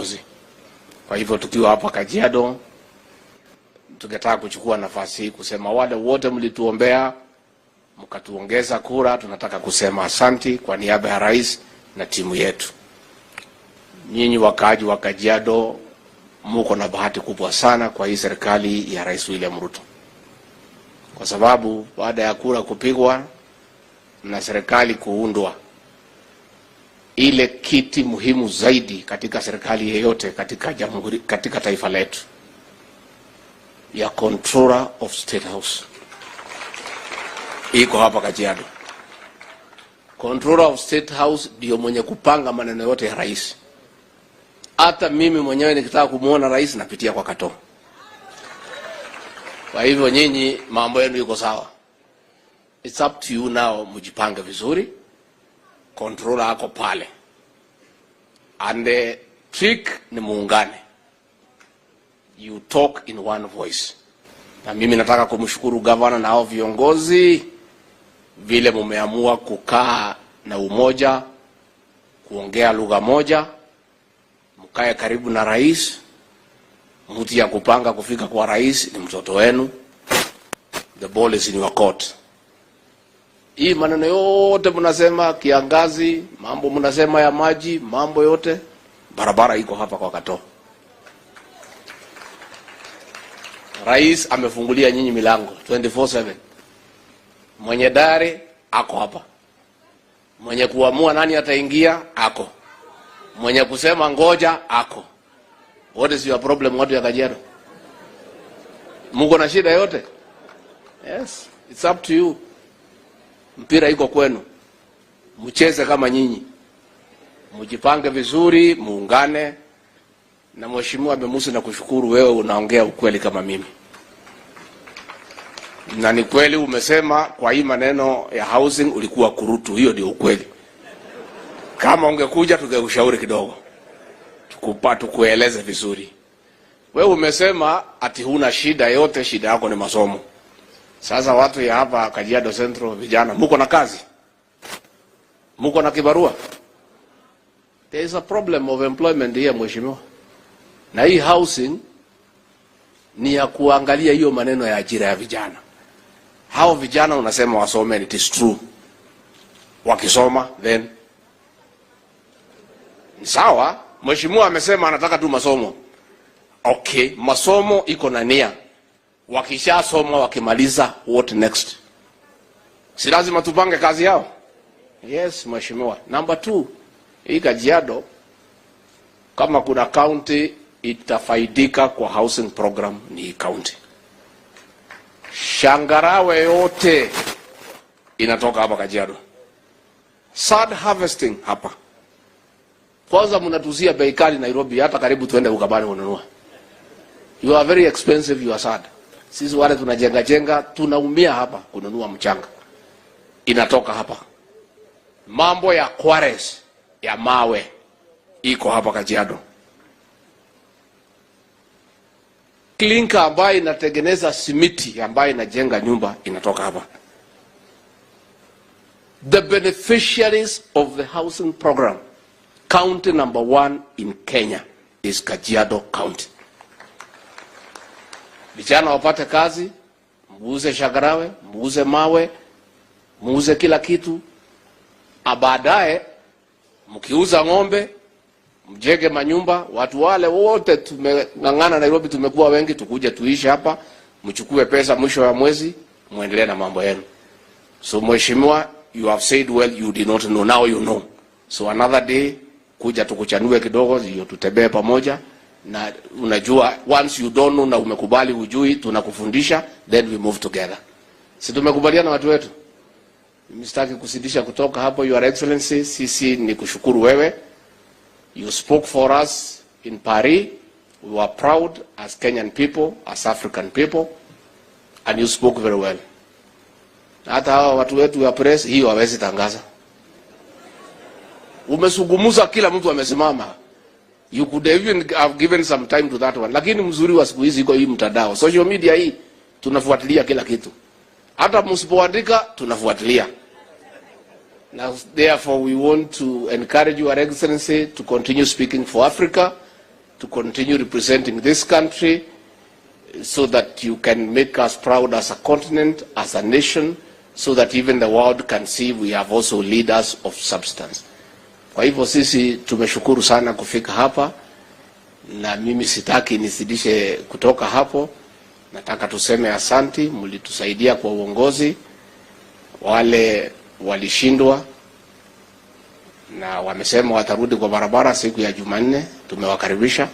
viongozi. Kwa hivyo tukiwa hapa Kajiado, tungetaka kuchukua nafasi hii kusema wale wote mlituombea mkatuongeza kura, tunataka kusema asanti kwa niaba ya rais na timu yetu. Nyinyi wakaaji wa Kajiado muko na bahati kubwa sana kwa hii serikali ya Rais William Ruto, kwa sababu baada ya kura kupigwa na serikali kuundwa, ile kiti muhimu zaidi katika serikali yeyote katika jamhuri, katika taifa letu ya Controller of State House iko hapa Kajiado. Controller of State House ndio mwenye kupanga maneno yote ya rais. Hata mimi mwenyewe nikitaka kumwona rais napitia kwa Katoo. Kwa hivyo nyinyi mambo yenu iko sawa. It's up to you now, mjipange vizuri. Controller ako pale, and the trick ni muungane, you talk in one voice. Na mimi nataka kumshukuru gavana na hao viongozi vile mumeamua kukaa na umoja, kuongea lugha moja, mkae karibu na rais. Mtu ya kupanga kufika kwa rais ni mtoto wenu. The ball is in your court. Hii maneno yote mnasema kiangazi, mambo mnasema ya maji, mambo yote, barabara iko hapa kwa Katoo. Rais amefungulia nyinyi milango 24/7. Mwenye dari ako hapa, mwenye kuamua nani ataingia ako, mwenye kusema ngoja ako. What is your problem, watu ya Kajiado? Muko na shida yote? Yes, it's up to you. Mpira iko kwenu, mcheze kama nyinyi, mjipange vizuri, muungane na Mheshimiwa Memusi. Na kushukuru wewe, unaongea ukweli kama mimi, na ni kweli umesema kwa hii maneno ya housing ulikuwa kurutu. Hiyo ndio ukweli. Kama ungekuja tungekushauri kidogo, tukupa tukueleze vizuri. Wewe umesema ati huna shida yote, shida yako ni masomo. Sasa watu ya hapa Kajiado Central, vijana, muko na kazi, muko na kibarua. There is a problem of employment here, mheshimiwa, na hii housing ni ya kuangalia hiyo maneno ya ajira ya vijana. Hao vijana unasema wasome, it is true. Wakisoma then ni sawa. Mheshimiwa amesema anataka tu masomo. Okay, masomo iko na nia. Wakishasoma wakimaliza, what next? Si lazima tupange kazi yao? Yes, mheshimiwa. Number two, hii Kajiado kama kuna county itafaidika kwa housing program ni hii county. Changarawe yote inatoka hapa Kajiado. Sand harvesting hapa. Kwanza mnatuuzia bei kali Nairobi, hata karibu tuende Ukambani kununua. You are very expensive, you are sand. Sisi wale tunajenga jenga tunaumia hapa kununua mchanga. Inatoka hapa. Mambo ya quarries ya mawe iko hapa Kajiado. Klinka ambayo inatengeneza simiti ambayo inajenga nyumba inatoka hapa. The beneficiaries of the housing program, county number one in Kenya is Kajiado County. Vijana wapate kazi, muuze changarawe, muuze mawe, muuze kila kitu. Baadaye mkiuza ng'ombe mjenge manyumba. Watu wale wote tumeng'ang'ana Nairobi, tumekuwa wengi, tukuje tuishi hapa, mchukue pesa mwisho wa mwezi, muendelee na mambo yenu. So mheshimiwa, you have said well, you did not know, now you know. So another day kuja tukuchanue kidogo, ndio tutembee pamoja. Na unajua once you don't know na umekubali hujui, tunakufundisha then we move together. Si tumekubaliana watu wetu? Mimi sitaki kuzidisha kutoka hapo, Your Excellency. Sisi ni kushukuru wewe. You spoke for us in Paris. We were proud as Kenyan people, as African people, and you spoke very well. Hata hawa watu wetu wa press hiyo hawezi tangaza. Umezungumza, kila mtu amesimama. You could even have given some time to that one. Lakini mzuri wa siku hizi iko hii mtandao, social media hii, tunafuatilia kila kitu. Hata msipoandika tunafuatilia. Now, therefore, we want to encourage Your Excellency to continue speaking for Africa. to continue representing this country so that you can make us proud as a continent, as a nation, so that even the world can see we have also leaders of substance. Kwa hivyo sisi tumeshukuru sana kufika hapa, na mimi sitaki nizidishe kutoka hapo. Nataka tuseme asanti, mlitusaidia kwa uongozi. Wale walishindwa na wamesema watarudi kwa barabara siku ya Jumanne, tumewakaribisha,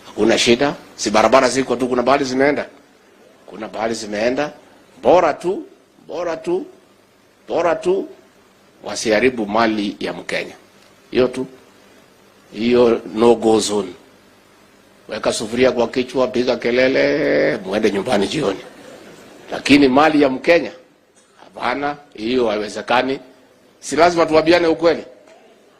hakuna shida. Si barabara ziko tu, kuna bahali zimeenda, kuna bahali zimeenda. Bora tu, bora tu, bora tu wasiharibu mali ya Mkenya. Hiyo tu, hiyo no go zone. Weka sufuria kwa kichwa, piga kelele, muende nyumbani jioni, lakini mali ya Mkenya hapana, hiyo haiwezekani. Si lazima tuambiane ukweli?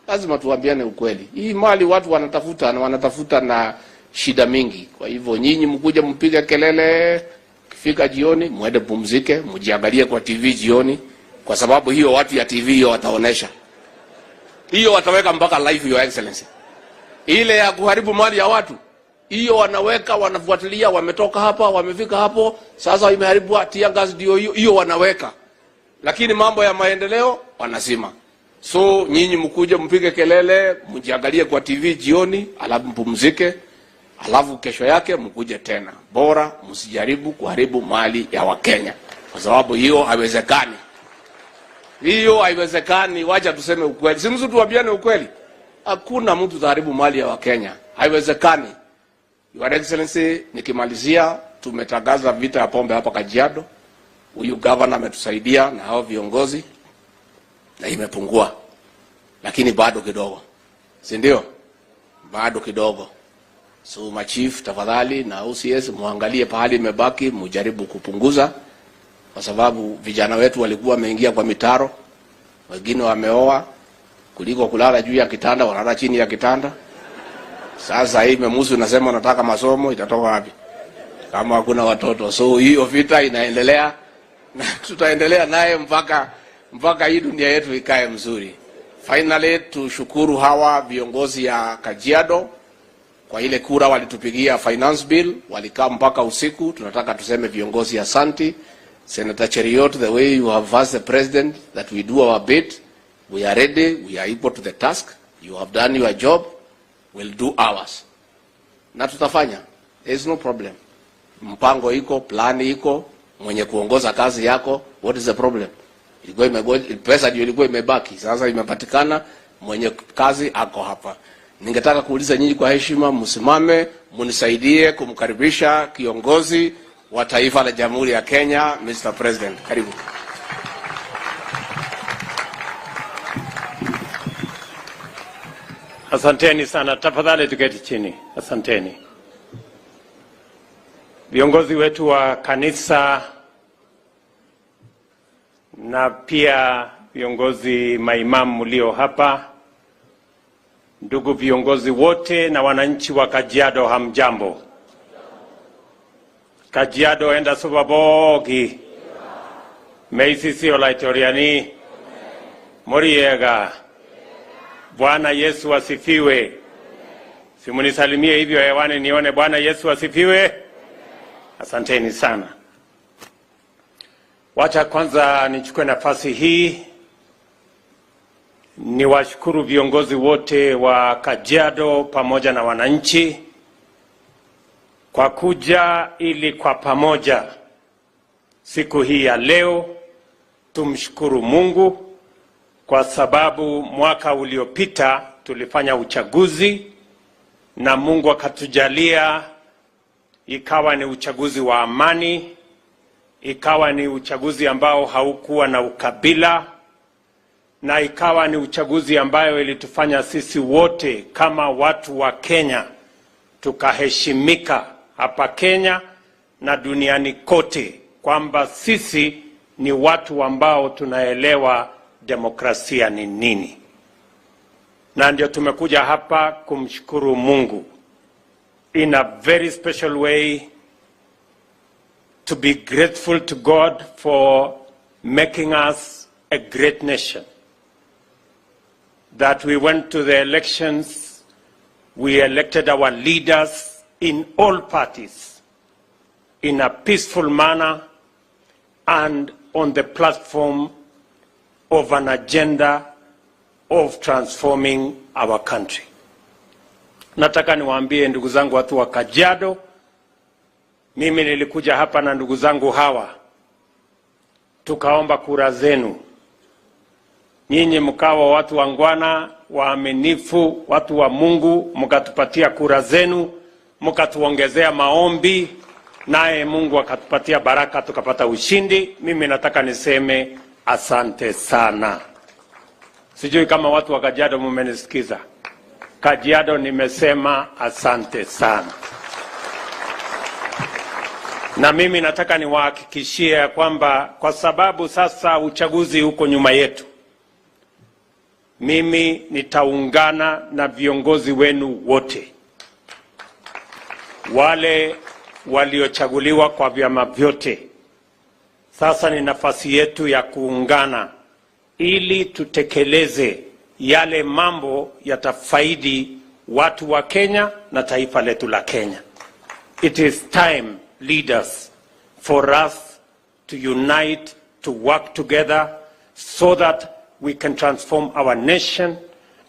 Lazima tuambiane ukweli. Hii mali watu wanatafuta na wanatafuta na shida mingi. Kwa hivyo nyinyi mkuja mpige kelele, kifika jioni muende pumzike, mjiangalie kwa TV jioni, kwa sababu hiyo watu ya TV hiyo wataonesha hiyo, wataweka mpaka live, Your Excellency. Ile ya kuharibu mali ya watu hiyo wanaweka, wanafuatilia, wametoka hapa, wamefika hapo, sasa imeharibu tear gas, ndio hiyo hiyo wanaweka, lakini mambo ya maendeleo wanazima. So nyinyi mkuje mpige kelele, mjiangalie kwa TV jioni, alafu mpumzike, alafu kesho yake mkuje tena. Bora msijaribu kuharibu mali ya Wakenya, kwa sababu hiyo haiwezekani. Hiyo haiwezekani. Wacha tuseme ukweli, si mtu tuambiane ukweli. Hakuna mtu taharibu mali ya Wakenya, haiwezekani. Your Excellency, nikimalizia, tumetangaza vita ya pombe hapa Kajiado. Huyu governor ametusaidia na hao viongozi na imepungua, lakini bado kidogo, si ndio? Bado kidogo. So machief, tafadhali na OCS muangalie pahali imebaki, mujaribu kupunguza, kwa sababu vijana wetu walikuwa wameingia kwa mitaro, wengine wameoa, kuliko kulala juu ya kitanda wanalala chini ya kitanda. Sasa hii memusu nasema nataka masomo, itatoka wapi kama hakuna watoto? So hiyo vita inaendelea na tutaendelea naye mpaka hii dunia yetu ikae mzuri. Finally, tushukuru hawa viongozi ya Kajiado kwa ile kura walitupigia finance bill, walikaa mpaka usiku. Tunataka tuseme viongozi, asanti. Senator Cheruiyot, the way you have asked the president that we do our bit, we are ready, we are equal to the task. You have done your job, we'll do ours. Na tutafanya. There is no problem. Mpango iko, plani iko, mwenye kuongoza kazi yako, what is the problem? Ilikuwa imegoja, pesa ndio ilikuwa imebaki, sasa imepatikana, mwenye kazi ako hapa. Ningetaka kuuliza nyinyi kwa heshima, msimame munisaidie kumkaribisha kiongozi wa taifa la Jamhuri ya Kenya, Mr. President. Karibu. Asanteni sana, tafadhali tuketi chini. Asanteni viongozi wetu wa kanisa na pia viongozi maimamu mlio hapa, ndugu viongozi wote na wananchi wa Kajiado, hamjambo? Kajiado enda subabogi meisisi olaitoriani moriega. Bwana Yesu asifiwe. Simunisalimie hivyo hewani nione. Bwana Yesu asifiwe. Asanteni sana. Wacha kwanza nichukue nafasi hii niwashukuru viongozi wote wa Kajiado pamoja na wananchi kwa kuja ili kwa pamoja siku hii ya leo tumshukuru Mungu kwa sababu mwaka uliopita tulifanya uchaguzi na Mungu akatujalia ikawa ni uchaguzi wa amani, ikawa ni uchaguzi ambao haukuwa na ukabila, na ikawa ni uchaguzi ambayo ilitufanya sisi wote kama watu wa Kenya tukaheshimika hapa Kenya na duniani kote kwamba sisi ni watu ambao tunaelewa demokrasia ni nini, na ndio tumekuja hapa kumshukuru Mungu in a very special way, to be grateful to God for making us a great nation, that we went to the elections We elected our leaders in all parties in a peaceful manner and on the platform of an agenda of transforming our country. Nataka niwaambie ndugu zangu watu wa Kajiado, mimi nilikuja hapa na ndugu zangu hawa tukaomba kura zenu. Nyinyi mkawa watu waungwana, waaminifu, watu wa Mungu, mkatupatia kura zenu, mkatuongezea maombi, naye Mungu akatupatia baraka, tukapata ushindi. Mimi nataka niseme asante sana. Sijui kama watu wa Kajiado mumenisikiza. Kajiado nimesema asante sana, na mimi nataka niwahakikishie ya kwamba kwa sababu sasa uchaguzi uko nyuma yetu, mimi nitaungana na viongozi wenu wote wale waliochaguliwa kwa vyama vyote. Sasa ni nafasi yetu ya kuungana ili tutekeleze yale mambo yatafaidi watu wa Kenya na taifa letu la Kenya. It is time, leaders, for us to unite, to work together so that we can transform our nation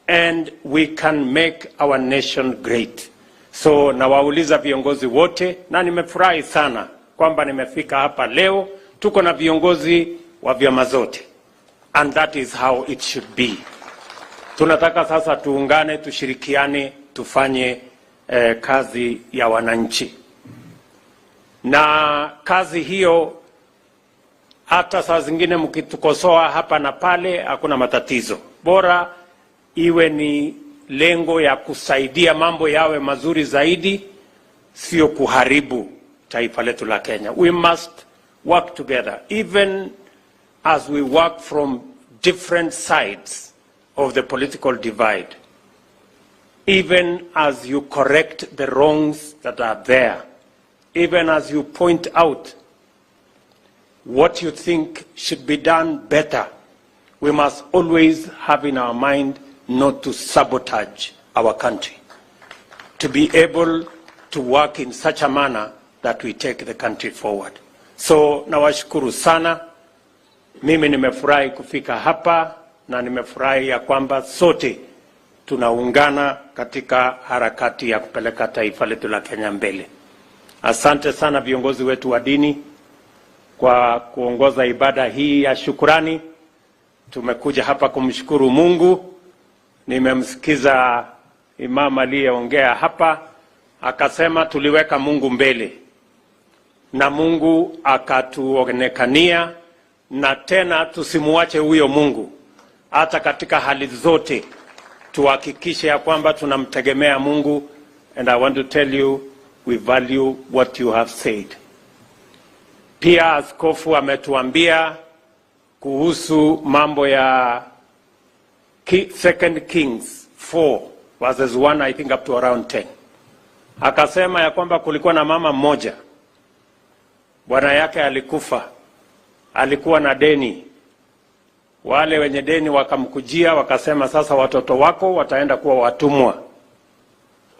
and we can make our nation great. So nawauliza viongozi wote, na nimefurahi sana kwamba nimefika hapa leo. Tuko na viongozi wa vyama zote, and that is how it should be. Tunataka sasa tuungane, tushirikiane, tufanye kazi ya wananchi, na kazi hiyo hata saa zingine mkitukosoa hapa na pale, hakuna matatizo, bora iwe ni lengo ya kusaidia mambo yawe mazuri zaidi, sio kuharibu taifa letu la Kenya. We must work together even as we work from different sides of the political divide, even as you correct the wrongs that are there, even as you point out what you think should be done better, we must always have in our mind not to sabotage our country, to be able to work in such a manner that we take the country forward. So nawashukuru sana. Mimi nimefurahi kufika hapa na nimefurahi ya kwamba sote tunaungana katika harakati ya kupeleka taifa letu la Kenya mbele. Asante sana viongozi wetu wa dini kwa kuongoza ibada hii ya shukurani. Tumekuja hapa kumshukuru Mungu. Nimemsikiza imam aliyeongea hapa akasema tuliweka Mungu mbele na Mungu akatuonekania, na tena tusimuache huyo Mungu hata katika hali zote, tuhakikishe ya kwamba tunamtegemea Mungu. And I want to tell you, we value what you have said. Pia askofu ametuambia kuhusu mambo ya Second Kings 4 verses 1, I think, up to around 10. Akasema ya kwamba kulikuwa na mama mmoja, bwana yake alikufa, alikuwa na deni. Wale wenye deni wakamkujia wakasema, sasa watoto wako wataenda kuwa watumwa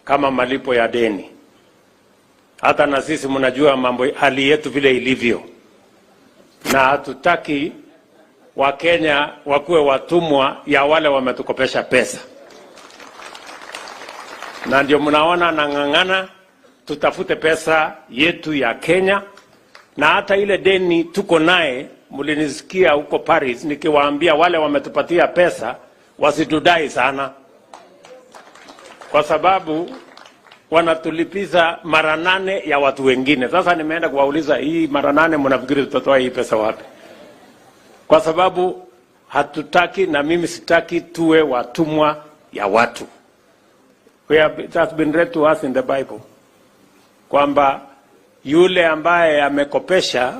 kama malipo ya deni. Hata na sisi mnajua mambo, hali yetu vile ilivyo, na hatutaki Wakenya wakuwe watumwa ya wale wametukopesha pesa, na ndio mnaona nang'ang'ana tutafute pesa yetu ya Kenya, na hata ile deni tuko naye, mlinisikia huko Paris nikiwaambia wale wametupatia pesa wasitudai sana, kwa sababu wanatulipiza mara nane ya watu wengine. Sasa nimeenda kuwauliza, hii mara nane mnafikiri tutatoa hii pesa wapi? Kwa sababu hatutaki, na mimi sitaki tuwe watumwa ya watu. It has been read to us in the Bible kwamba yule ambaye amekopesha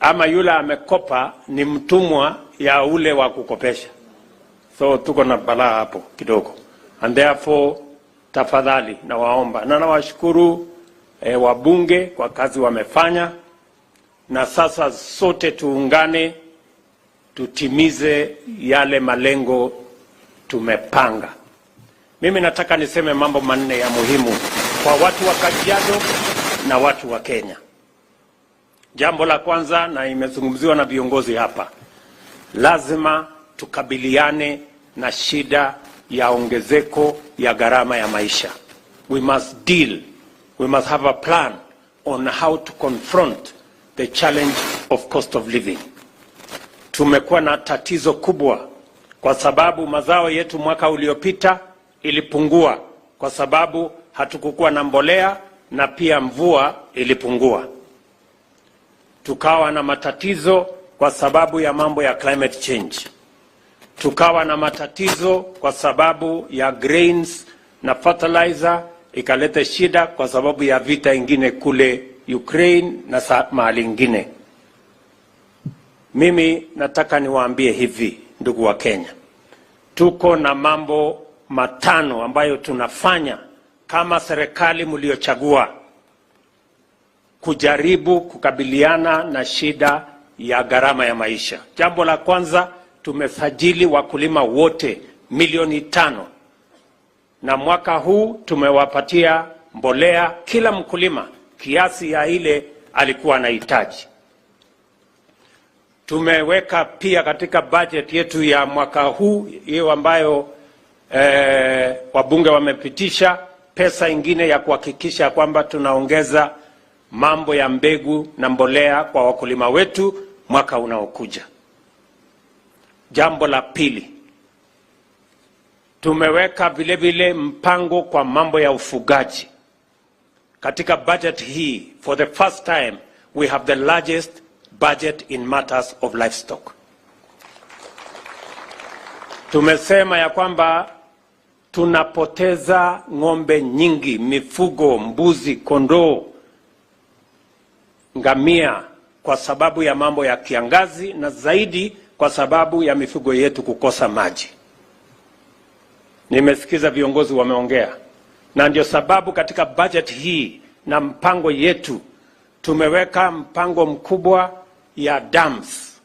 ama yule amekopa ni mtumwa ya ule wa kukopesha. So tuko na balaa hapo kidogo, and therefore tafadhali nawaomba na nawashukuru wabunge kwa kazi wamefanya, na sasa sote tuungane tutimize yale malengo tumepanga. Mimi nataka niseme mambo manne ya muhimu kwa watu wa Kajiado na watu wa Kenya. Jambo la kwanza, na imezungumziwa na viongozi hapa, lazima tukabiliane na shida ya ongezeko ya gharama ya maisha. We must have a plan on how to confront the challenge of cost of living. Tumekuwa na tatizo kubwa kwa sababu mazao yetu mwaka uliopita ilipungua kwa sababu hatukukuwa na mbolea na pia mvua ilipungua. Tukawa na matatizo kwa sababu ya mambo ya climate change. Tukawa na matatizo kwa sababu ya grains na fertilizer ikaleta shida kwa sababu ya vita ingine kule Ukraine na mahali ingine. Mimi nataka niwaambie hivi, ndugu wa Kenya, tuko na mambo matano ambayo tunafanya kama serikali mliochagua kujaribu kukabiliana na shida ya gharama ya maisha. Jambo la kwanza, tumesajili wakulima wote milioni 5 na mwaka huu tumewapatia mbolea kila mkulima kiasi ya ile alikuwa anahitaji. Tumeweka pia katika budget yetu ya mwaka huu hiyo ambayo wabunge wamepitisha pesa ingine ya kuhakikisha kwamba tunaongeza mambo ya mbegu na mbolea kwa wakulima wetu mwaka unaokuja. Jambo la pili, tumeweka vile vile mpango kwa mambo ya ufugaji. Katika budget hii, for the first time we have the largest budget in matters of livestock. Tumesema ya kwamba tunapoteza ng'ombe nyingi, mifugo, mbuzi, kondoo, ngamia kwa sababu ya mambo ya kiangazi na zaidi kwa sababu ya mifugo yetu kukosa maji. Nimesikiza viongozi wameongea, na ndio sababu katika budget hii na mpango yetu tumeweka mpango mkubwa ya dams.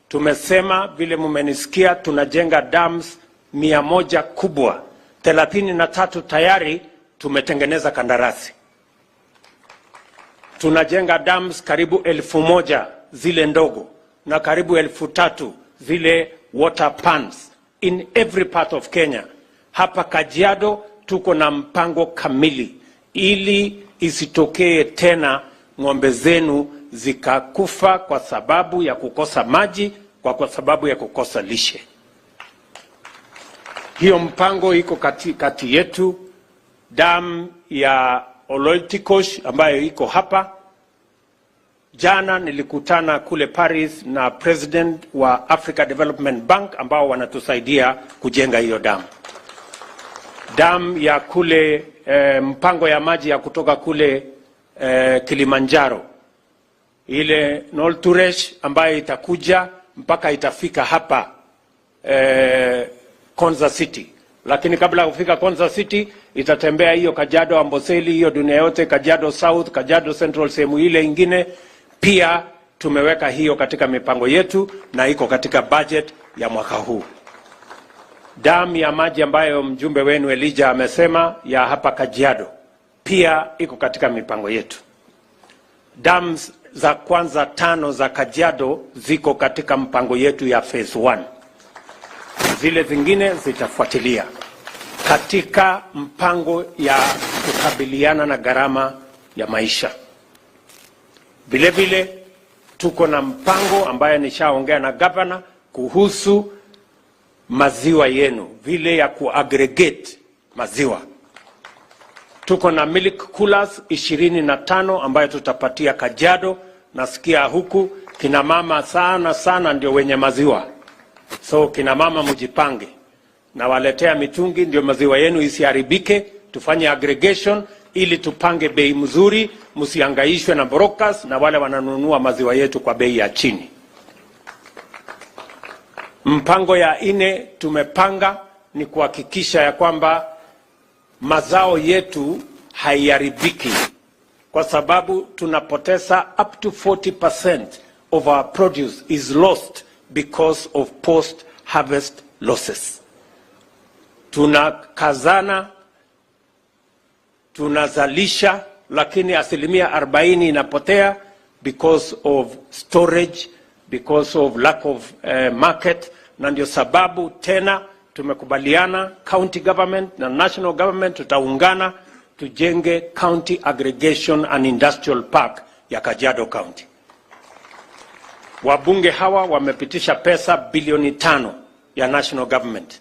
Tumesema vile mumenisikia, tunajenga dams 100 kubwa, 33 tayari tumetengeneza kandarasi. Tunajenga dams karibu 1,000 zile ndogo na karibu 3,000 zile water pans in every part of Kenya. Hapa Kajiado tuko na mpango kamili ili isitokee tena ng'ombe zenu zikakufa kwa sababu ya kukosa maji, kwa sababu ya kukosa lishe. Hiyo mpango iko kati yetu. Dam ya Oloitikosh ambayo iko hapa. Jana nilikutana kule Paris na president wa Africa Development Bank ambao wanatusaidia kujenga hiyo dam. Dam ya kule mpango ya maji ya kutoka kule Kilimanjaro ile Nolturesh ambayo itakuja mpaka itafika hapa Konza City, lakini kabla ya kufika Konza City itatembea hiyo Kajiado Amboseli, hiyo dunia yote, Kajiado South, Kajiado Central, sehemu ile ingine pia tumeweka hiyo katika mipango yetu na iko katika budget ya mwaka huu. Damu ya maji ambayo mjumbe wenu Elijah amesema ya hapa Kajiado pia iko katika mipango yetu. Dams za kwanza tano za Kajiado ziko katika mpango yetu ya phase 1. Zile zingine zitafuatilia katika mpango ya kukabiliana na gharama ya maisha. Vile vile tuko na mpango ambaye nishaongea na gavana kuhusu maziwa yenu, vile ya kuaggregate maziwa. Tuko na milk coolers 25 ambayo tutapatia Kajiado. Nasikia huku kina mama sana sana ndio wenye maziwa, so kina mama mjipange, nawaletea mitungi ndio maziwa yenu isiharibike. Tufanye aggregation ili tupange bei mzuri, msihangaishwe na brokers na wale wananunua maziwa yetu kwa bei ya chini. Mpango ya nne tumepanga ni kuhakikisha ya kwamba mazao yetu haiharibiki, kwa sababu tunapoteza up to 40% of our produce is lost because of post harvest losses. Tunakazana, tunazalisha, lakini 40% inapotea because of storage, because of lack of market, na ndio sababu tena tumekubaliana county government na national government tutaungana tujenge County Aggregation and Industrial Park ya Kajiado County. Wabunge hawa wamepitisha pesa bilioni 5 ya national government.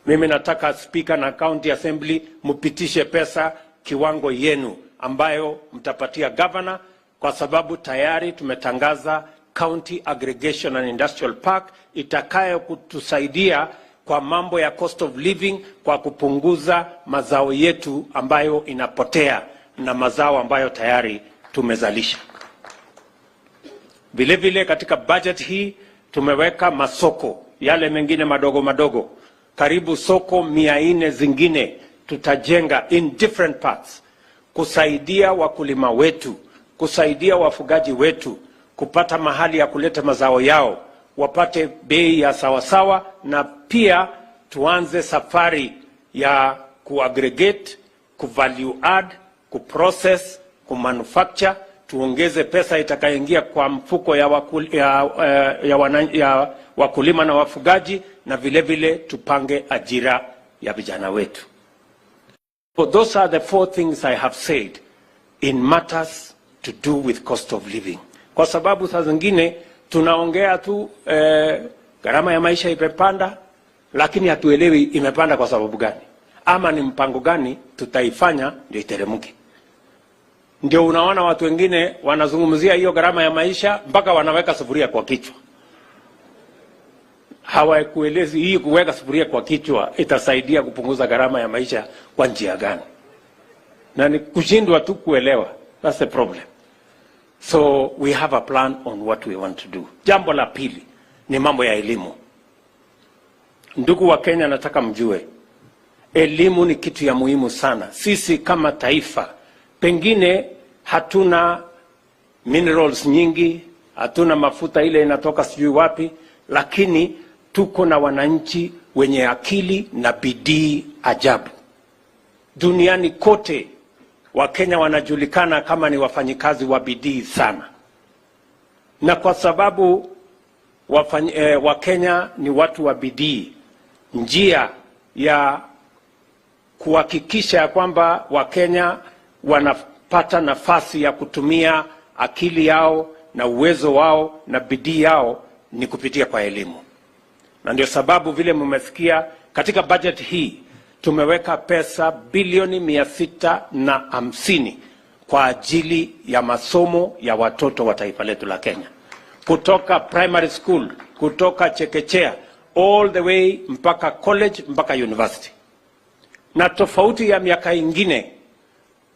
Mimi nataka Speaker na County Assembly mpitishe pesa kiwango yenu ambayo mtapatia governor, kwa sababu tayari tumetangaza County Aggregation and Industrial Park itakayo kutusaidia kwa mambo ya cost of living, kwa kupunguza mazao yetu ambayo inapotea na mazao ambayo tayari tumezalisha. Vile vile katika budget hii tumeweka masoko yale mengine madogo madogo, karibu soko 400 zingine tutajenga in different parts kusaidia wakulima wetu, kusaidia wafugaji wetu kupata mahali ya kuleta mazao yao, wapate bei ya sawasawa, na pia tuanze safari ya kuaggregate, kuvalue add, kuprocess, kumanufacture, tuongeze pesa itakayoingia kwa mfuko ya wakulima na wafugaji, na vile vile tupange ajira ya vijana wetu. So those are the four things I have said in matters to do with cost of living, kwa sababu saa zingine tunaongea tu gharama ya maisha imepanda, lakini hatuelewi imepanda kwa sababu gani ama ni mpango gani tutaifanya ndio iteremke. Ndio unaona watu wengine wanazungumzia hiyo gharama ya maisha mpaka wanaweka sufuria kwa kichwa. Hawakuelezi hii kuweka sufuria kwa kichwa itasaidia kupunguza gharama ya maisha kwa njia gani, na ni kushindwa tu kuelewa. That's the problem. So we have a plan on what we want to do. Jambo la pili ni mambo ya elimu. Ndugu Wakenya, nataka mjue elimu ni kitu ya muhimu sana. Sisi kama taifa pengine hatuna minerals nyingi, hatuna mafuta ile inatoka sijui wapi, lakini tuko na wananchi wenye akili na bidii ajabu. Duniani kote Wakenya wanajulikana kama ni wafanyikazi wa bidii sana, na kwa sababu Wakenya ni watu wa bidii, njia ya kuhakikisha ya kwamba Wakenya wanapata nafasi ya kutumia akili yao na uwezo wao na bidii yao ni kupitia kwa elimu, na ndio sababu vile mmesikia katika budget hii tumeweka pesa bilioni 650 kwa ajili ya masomo ya watoto wa taifa letu la Kenya, kutoka primary school, kutoka chekechea all the way mpaka college mpaka university. Na tofauti ya miaka ingine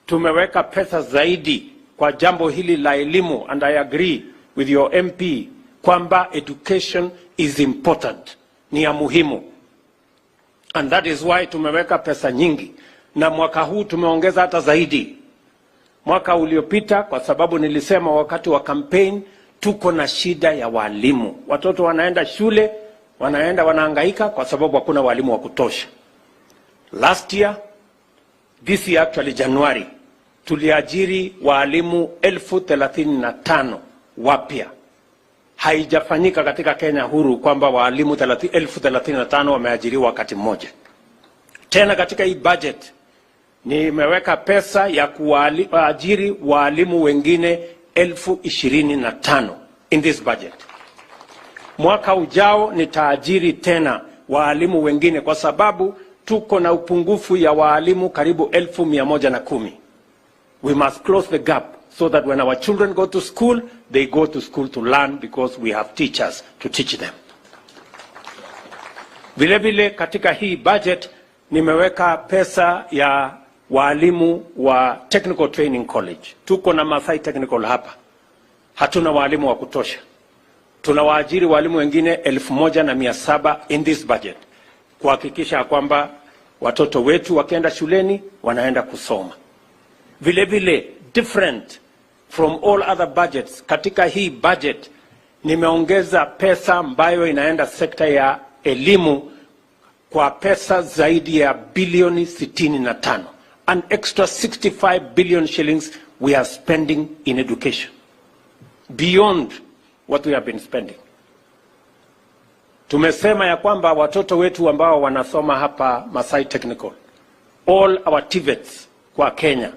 tumeweka pesa zaidi kwa jambo hili la elimu, and I agree with your MP kwamba education is important, ni ya muhimu, and that is why tumeweka pesa nyingi, na mwaka huu tumeongeza hata zaidi. Mwaka uliopita, kwa sababu nilisema wakati wa campaign, tuko na shida ya walimu. Watoto wanaenda shule, wanaenda wanahangaika kwa sababu hakuna walimu wa kutosha. Last year, this year actually January, tuliajiri waalimu 35,000 wapya. Haijafanyika katika Kenya huru kwamba waalimu 35,000 wameajiriwa wakati mmoja. Tena katika hii budget nimeweka pesa ya kuwaajiri waalimu wengine 25,000 in this budget. Mwaka ujao nitaajiri tena waalimu wengine kwa sababu tuko na upungufu ya waalimu karibu 110,000. We must close the gap so that when our children go to school, they go to school to learn because we have teachers to teach them. Vile vile katika hii budget nimeweka pesa ya waalimu wa Technical Training College. Tuko na Masai Technical hapa, hatuna waalimu wa kutosha. Tunawaajiri walimu wengine 1,700 in this budget kuhakikisha kwamba watoto wetu wakienda shuleni wanaenda kusoma. Vile vile, different from all other budgets, katika hii budget nimeongeza pesa ambayo inaenda sekta ya elimu. kwa pesa zaidi ya bilioni 65. An extra 65 billion shillings we are spending in education beyond what we have been spending. Tumesema ya kwamba watoto wetu ambao wanasoma hapa Masai Technical, all our TVETs kwa Kenya,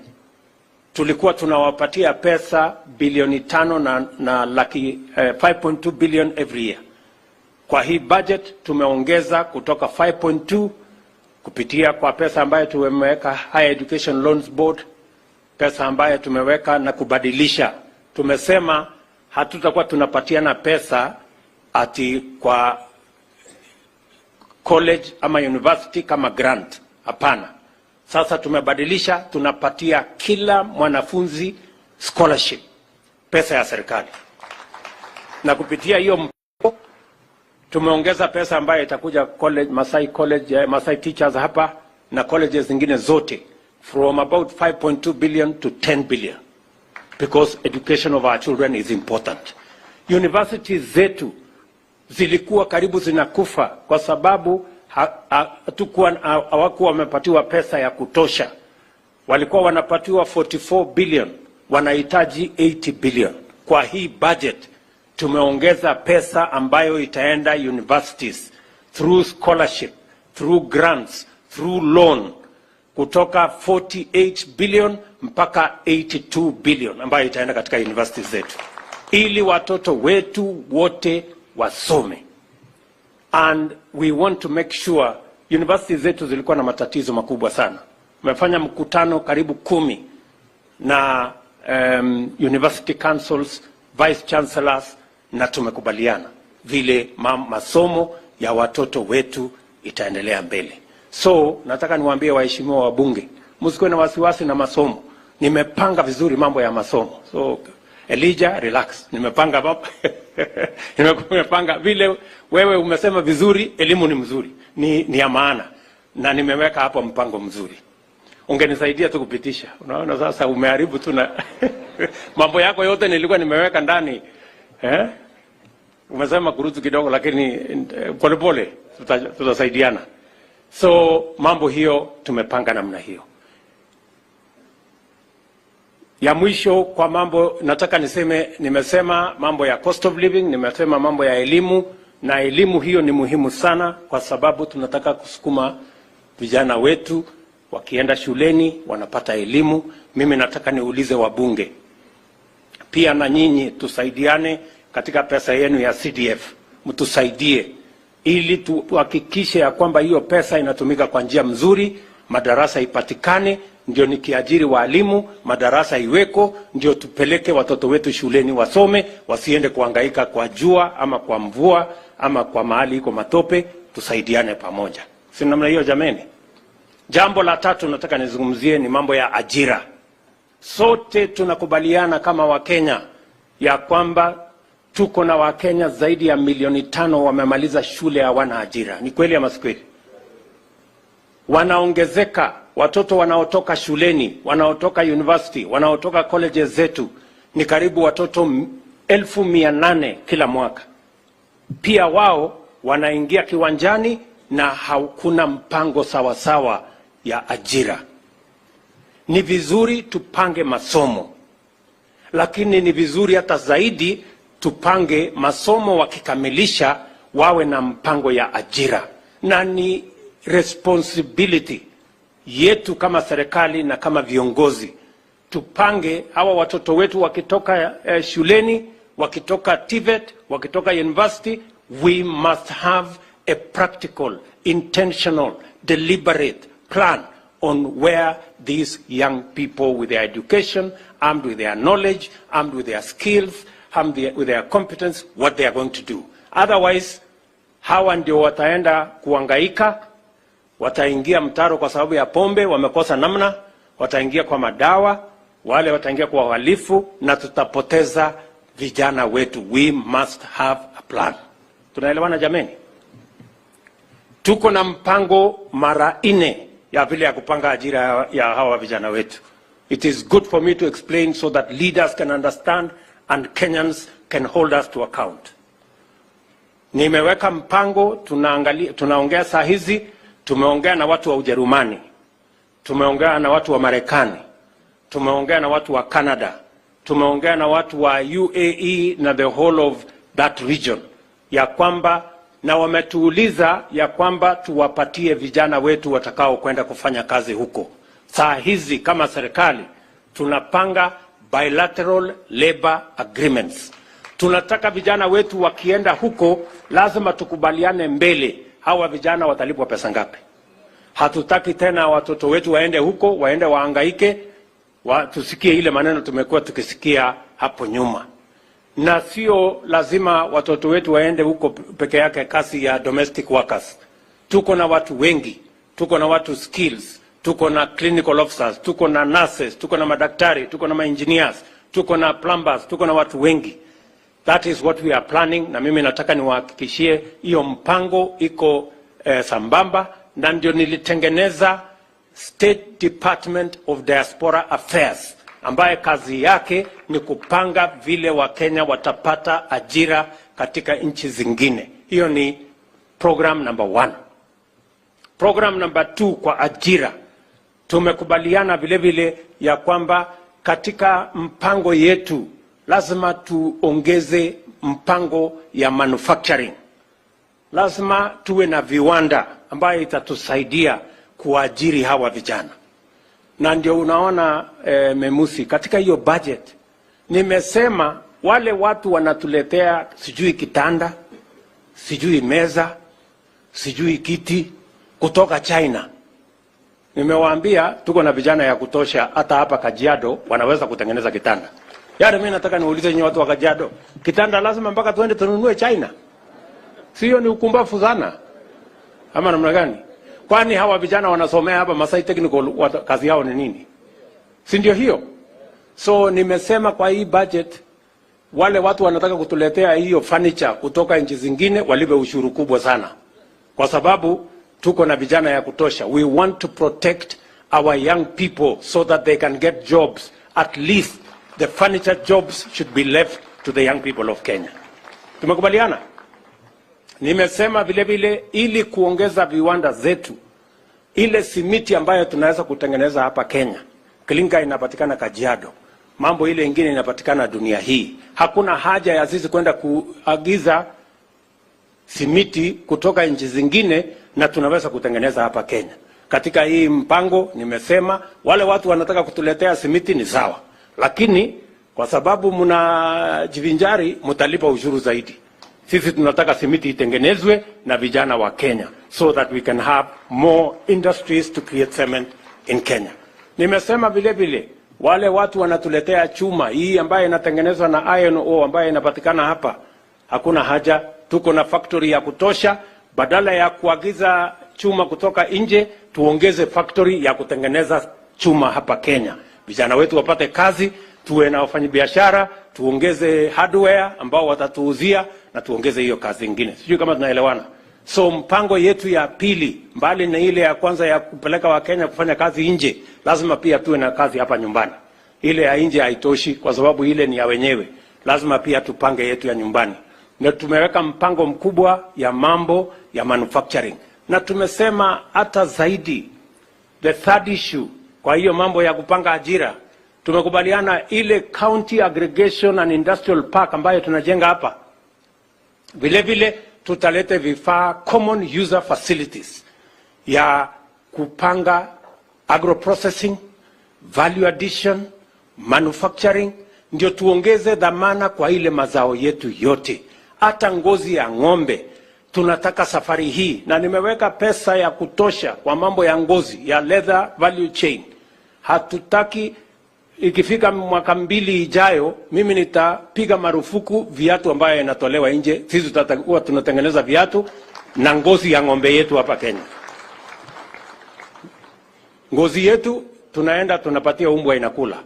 tulikuwa tunawapatia pesa bilioni 5 na laki 5.2 billion every year. Kwa hii budget tumeongeza kutoka 5.2 kupitia kwa pesa ambayo tumeweka Higher Education Loans Board, pesa ambayo tumeweka na kubadilisha. Tumesema hatutakuwa tunapatiana pesa ati kwa college ama university kama grant. Hapana. Sasa tumebadilisha, tunapatia kila mwanafunzi scholarship, pesa ya serikali, na kupitia hiyo mpango tumeongeza pesa ambayo itakuja college, Masai College, Masai Teachers hapa na colleges zingine zote from about 5.2 billion to 10 billion because education of our children is important. Universities zetu zilikuwa karibu zinakufa kwa sababu hawakuwa wamepatiwa pesa ya kutosha. Walikuwa wanapatiwa 44 billion, wanahitaji 80 billion. Kwa hii budget tumeongeza pesa ambayo itaenda universities through scholarship, through grants, through loan kutoka 48 billion mpaka 82 billion ambayo itaenda katika universities zetu ili watoto wetu wote wasome. And we want to make sure universities zetu zilikuwa na matatizo makubwa sana. Tumefanya mkutano karibu 10 na university councils, vice chancellors na tumekubaliana vile masomo ya watoto wetu itaendelea mbele. So nataka niwaambie waheshimiwa wabunge, msikuwe na wasiwasi na masomo. Nimepanga vizuri mambo ya masomo. So Elijah, relax. Nimepanga mambo nimepanga vile wewe umesema vizuri, elimu ni mzuri, ni ya maana na nimeweka hapo mpango mzuri. Ungenisaidia tu kupitisha. Unaona sasa umeharibu tu na mambo yako yote nilikuwa nimeweka ndani, eh? Umesema kurutu kidogo, lakini polepole tutasaidiana. So mambo hiyo tumepanga namna hiyo. Ya mwisho kwa mambo nataka niseme, nimesema mambo ya cost of living, nimesema mambo ya elimu, na elimu hiyo ni muhimu sana kwa sababu tunataka kusukuma vijana wetu wakienda shuleni wanapata elimu. Mimi nataka niulize wabunge pia na nyinyi tusaidiane katika pesa yenu ya CDF, mtusaidie ili tuhakikishe ya kwamba hiyo pesa inatumika kwa njia mzuri, madarasa ipatikane, ndio nikiajiri walimu madarasa iweko, ndio tupeleke watoto wetu shuleni wasome, wasiende kuhangaika kwa jua ama kwa mvua ama kwa mahali iko matope. Tusaidiane pamoja, si namna hiyo jameni? Jambo la tatu nataka nizungumzie ni mambo ya ajira. Sote tunakubaliana kama Wakenya ya kwamba tuko na Wakenya zaidi ya milioni 5 wamemaliza shule hawana ajira. Ni kweli ama si kweli? Wanaongezeka watoto wanaotoka shuleni, wanaotoka university, wanaotoka colleges zetu ni karibu watoto 800,000 kila mwaka. Pia wao wanaingia kiwanjani na hakuna mpango sawasawa ya ajira. Ni vizuri tupange masomo, lakini ni vizuri hata zaidi tupange masomo, wakikamilisha wawe na mpango ya ajira, na ni responsibility yetu kama serikali na kama viongozi tupange hawa watoto wetu wakitoka shuleni, wakitoka TVET, wakitoka university, we must have a practical, intentional, deliberate plan on where these young people with their education, armed with their knowledge, armed with their skills, armed with their competence, what they are going to do. Otherwise, hawa ndio wataenda kuangaika, wataingia mtaro kwa sababu ya pombe, wamekosa namna, wataingia kwa madawa, wale wataingia kwa uhalifu na tutapoteza vijana wetu. We must have a plan. Tunaelewana jameni? Tuko na mpango mara nne ya vile ya kupanga ajira ya hawa vijana wetu. It is good for me to explain so that leaders can understand and Kenyans can hold us to account. Nimeweka mpango, tunaangalia, tunaongea saa hizi. Tumeongea na watu wa Ujerumani, tumeongea na watu wa Marekani, tumeongea na watu wa Canada, tumeongea na watu wa UAE na the whole of that region, ya kwamba na wametuuliza ya kwamba tuwapatie vijana wetu watakao kwenda kufanya kazi huko. Saa hizi kama serikali tunapanga bilateral labor agreements. Tunataka vijana wetu wakienda huko, lazima tukubaliane mbele, hawa vijana watalipwa pesa ngapi. Hatutaki tena watoto wetu waende huko, waende waangaike, tusikie ile maneno tumekuwa tukisikia hapo nyuma. Na sio lazima watoto wetu waende huko peke yake kazi ya domestic workers. Tuko na watu wengi, tuko na watu skills, tuko na clinical officers, tuko na nurses, tuko na madaktari, tuko na maengineers, tuko na plumbers, tuko na watu wengi. That is what we are planning, na mimi nataka niwahakikishie hiyo mpango iko sambamba, na ndio nilitengeneza State Department of Diaspora Affairs ambaye kazi yake ni kupanga vile Wakenya watapata ajira katika nchi zingine. Hiyo ni program number one. Program number two kwa ajira, tumekubaliana vile vile ya kwamba katika mpango yetu lazima tuongeze mpango ya manufacturing. Lazima tuwe na viwanda ambayo itatusaidia kuajiri hawa vijana, na ndio unaona Memusi, katika hiyo budget nimesema wale watu wanatuletea sijui kitanda, sijui meza, sijui kiti kutoka China. Nimewaambia tuko na vijana ya kutosha, hata hapa Kajiado wanaweza kutengeneza kitanda. Yaani mimi nataka niulize nyinyi watu wa Kajiado, kitanda lazima mpaka tuende tununue China? Sio ni ukumbafu sana ama namna gani? Kwani hawa vijana wanasomea hapa Masai Technical kazi yao ni nini? Si ndio hiyo? So nimesema kwa hii budget wale watu wanataka kutuletea hiyo furniture kutoka nchi zingine walipe ushuru kubwa sana, kwa sababu tuko na vijana ya kutosha. We want to protect our young people so that they can get jobs. At least the furniture jobs should be left to the young people of Kenya. Tumekubaliana? Nimesema vile vile ili kuongeza viwanda zetu, ile simiti ambayo tunaweza kutengeneza hapa Kenya, clinker inapatikana Kajiado, mambo ile ingine inapatikana dunia hii. Hakuna haja ya sisi kwenda kuagiza simiti kutoka nchi zingine na tunaweza kutengeneza hapa Kenya. Katika hii mpango nimesema wale watu wanataka kutuletea simiti ni sawa, lakini kwa sababu mnajivinjari, mtalipa ushuru zaidi. Sisi tunataka simiti itengenezwe na vijana wa Kenya so that we can have more industries to create cement in Kenya. Nimesema vile vile wale watu wanatuletea chuma hii ambayo inatengenezwa na iron ore ambayo inapatikana hapa, hakuna haja, tuko na factory ya kutosha. Badala ya kuagiza chuma kutoka nje, tuongeze factory ya kutengeneza chuma hapa Kenya, vijana wetu wapate kazi, tuwe na wafanyabiashara, tuongeze hardware ambao watatuuzia na tuongeze hiyo kazi ingine. Sijui kama tunaelewana. So mpango yetu ya pili, mbali na ile ya kwanza ya kupeleka Wakenya kufanya kazi nje, lazima pia tuwe na kazi hapa nyumbani. Ile ya nje haitoshi kwa sababu ile ni ya wenyewe, lazima pia tupange yetu ya nyumbani, na tumeweka mpango mkubwa ya mambo ya manufacturing, na tumesema hata zaidi, the third issue, kwa hiyo mambo ya kupanga ajira, tumekubaliana ile county aggregation and industrial park ambayo tunajenga hapa, vile vile tutalete vifaa, common user facilities ya kupanga agro processing, value addition, manufacturing, ndio tuongeze dhamana kwa ile mazao yetu yote, hata ngozi ya ng'ombe tunataka safari hii, na nimeweka pesa ya kutosha kwa mambo ya ngozi ya leather value chain. Hatutaki ikifika mwaka 2 ijayo, mimi nitapiga marufuku viatu ambayo inatolewa nje. Sisi tutakuwa tunatengeneza viatu na ngozi ya ng'ombe yetu hapa Kenya. Ngozi yetu tunaenda tunapatia umbwa inakula,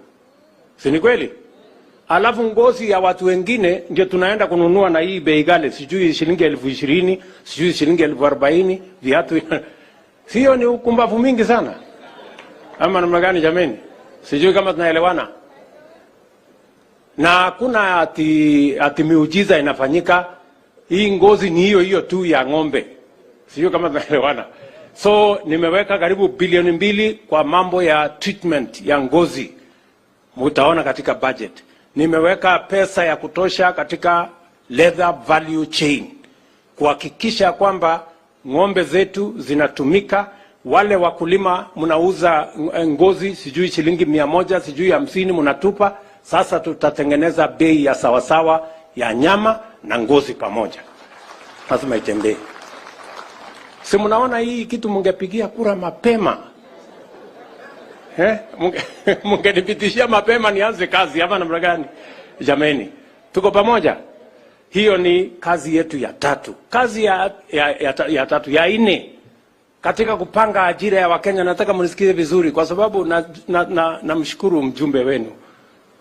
si ni kweli? Alafu ngozi ya watu wengine ndio tunaenda kununua na hii bei ghali, sijui shilingi 20,000, sijui shilingi 40,000 viatu. Sio ni ukumbavu mingi sana ama namna gani jameni? Sijui kama tunaelewana. Na hakuna ati miujiza inafanyika. Hii ngozi ni hiyo hiyo tu ya ng'ombe. Sijui kama tunaelewana. So nimeweka karibu bilioni 2 kwa mambo ya treatment ya ngozi, mutaona katika budget. Nimeweka pesa ya kutosha katika leather value chain kuhakikisha kwamba ng'ombe zetu zinatumika. Wale wakulima mnauza ngozi sijui shilingi 100, sijui 50, mnatupa. Sasa tutatengeneza bei ya sawasawa ya nyama na ngozi pamoja, lazima itembee. Si mnaona hii kitu mungepigia kura mapema, eh? Mungenipitishia mapema nianze kazi ama namna gani? Jameni, tuko pamoja? Hiyo ni kazi yetu ya tatu. Kazi ya tatu, ya nne katika kupanga ajira ya Wakenya, nataka mnisikize vizuri, kwa sababu namshukuru mjumbe wenu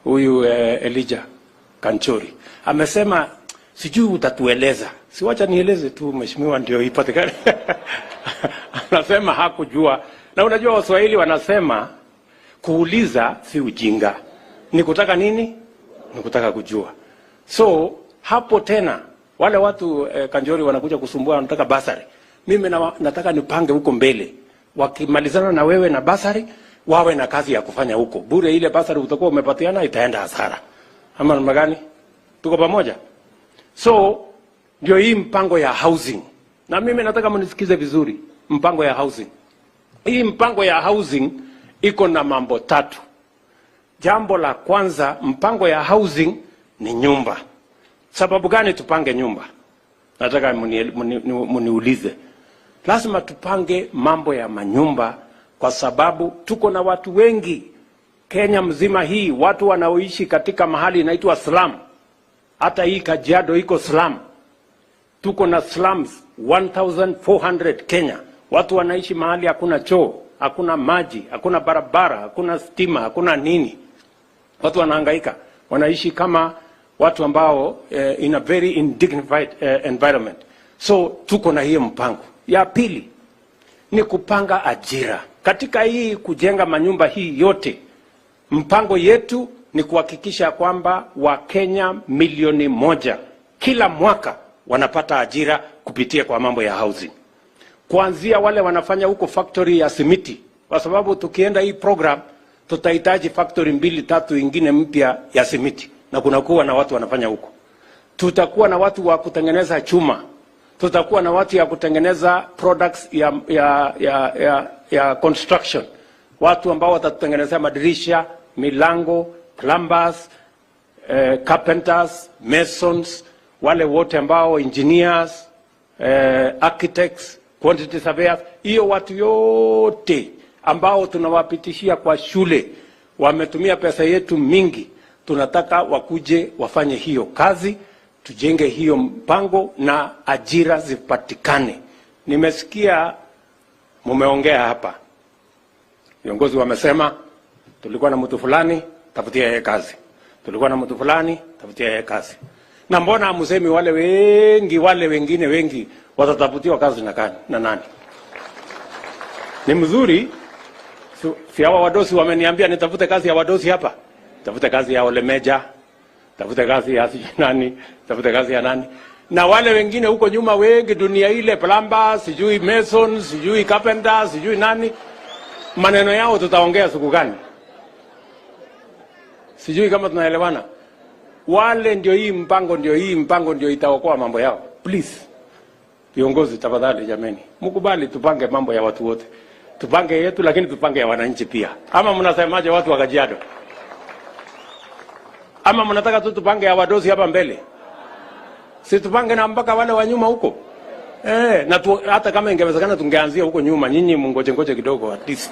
huyu Elijah Kanchori amesema sijui utatueleza. Siwacha nieleze tu mheshimiwa, ndio ipatikane. Anasema hakujua, na unajua Waswahili wanasema kuuliza si ujinga, ni kutaka nini? Ni kutaka kujua. So hapo tena wale watu Kanjori wanakuja kusumbua, wanataka bursary. Mimi nataka nipange huko mbele, wakimalizana na wewe na bursary wawe na kazi ya kufanya huko bure. Ile bursary utakuwa umepatiana itaenda hasara, ama namna gani? Tuko pamoja? So ndio hii mpango ya housing, na mimi nataka mnisikize vizuri. Mpango ya housing, hii mpango ya housing iko na mambo tatu. Jambo la kwanza, mpango ya housing ni nyumba. Sababu gani tupange nyumba? Nataka muniulize. Lazima tupange mambo ya manyumba kwa sababu tuko na watu wengi Kenya mzima hii, watu wanaoishi katika mahali inaitwa slum. Hata hii Kajiado iko slum. Tuko na slums 1400 Kenya. Watu wanaishi mahali hakuna choo, hakuna maji, hakuna barabara, hakuna stima, hakuna nini. Watu wanahangaika, wanaishi kama watu ambao in a very indignified environment. So tuko na hiyo mpango. Ya pili ni kupanga ajira katika hii kujenga manyumba hii yote. Mpango yetu ni kuhakikisha kwamba Wakenya milioni 1 kila mwaka wanapata ajira kupitia kwa mambo ya housing, kuanzia wale wanafanya huko factory ya simiti, kwa sababu tukienda hii program tutahitaji factory mbili tatu ingine mpya ya simiti, na kunakuwa na watu wanafanya huko. Tutakuwa na watu wa kutengeneza chuma, tutakuwa na watu ya kutengeneza products ya construction, watu ambao watatutengenezea madirisha, milango, plumbers, carpenters, masons, wale wote ambao engineers, architects, quantity surveyors, hiyo watu yote ambao tunawapitishia kwa shule wametumia pesa yetu mingi. Tunataka wakuje wafanye hiyo kazi, tujenge hiyo mpango na ajira zipatikane. Nimesikia mumeongea hapa, viongozi wamesema tulikuwa na mtu fulani, tafutia yeye kazi, tulikuwa na mtu fulani, tafutia yeye kazi. Na mbona hamusemi wale wengi, wale wengine wengi watatafutiwa kazi na nani? Ni mzuri si hawa wadosi wameniambia nitafute kazi ya wadosi hapa, tafute kazi ya Olemeja, tafute kazi ya sijui nani, tafute kazi ya nani, na wale wengine huko nyuma wengi, dunia ile, plumber, sijui mason, sijui carpenter, sijui nani, maneno yao tutaongea siku gani? Sijui kama tunaelewana. Wale ndio hii mpango, ndio hii mpango ndio itaokoa mambo yao. Please viongozi, tafadhali jameni, mkubali tupange mambo ya watu wote, tupange yetu, lakini tupange ya wananchi pia. Ama mnasemaje, watu wa Kajiado? Ama mnataka tu tupange ya wadosi hapa mbele? Si tupange na mpaka wale wa nyuma huko? Eh, na hata kama ingewezekana tungeanzia huko nyuma, nyinyi mungoje ngoje kidogo at least.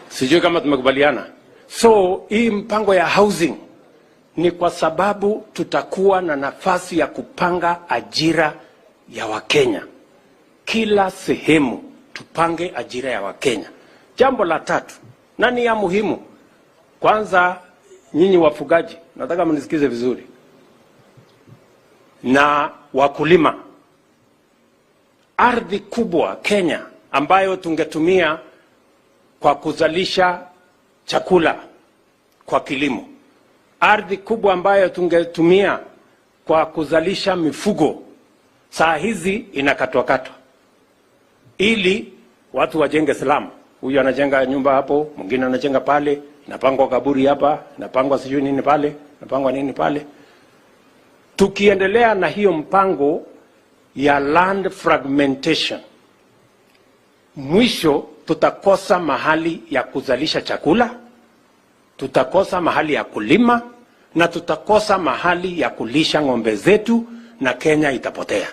Sijui kama tumekubaliana. So hii mpango ya housing ni kwa sababu tutakuwa na nafasi ya kupanga ajira ya Wakenya kila sehemu, tupange ajira ya Wakenya. Jambo la tatu na ni ya muhimu, kwanza nyinyi wafugaji, nataka mnisikize vizuri, na wakulima, ardhi kubwa Kenya ambayo tungetumia kwa kuzalisha chakula kwa kilimo, ardhi kubwa ambayo tungetumia kwa kuzalisha mifugo, saa hizi inakatwakatwa. ili watu wajenge slum. Huyu anajenga nyumba hapo, mwingine anajenga pale, inapangwa kaburi hapa, inapangwa sijui nini pale, inapangwa nini pale. Tukiendelea na hiyo mpango ya land fragmentation, mwisho tutakosa mahali ya kuzalisha chakula, tutakosa mahali ya kulima na tutakosa mahali ya kulisha ng'ombe zetu, na Kenya itapotea.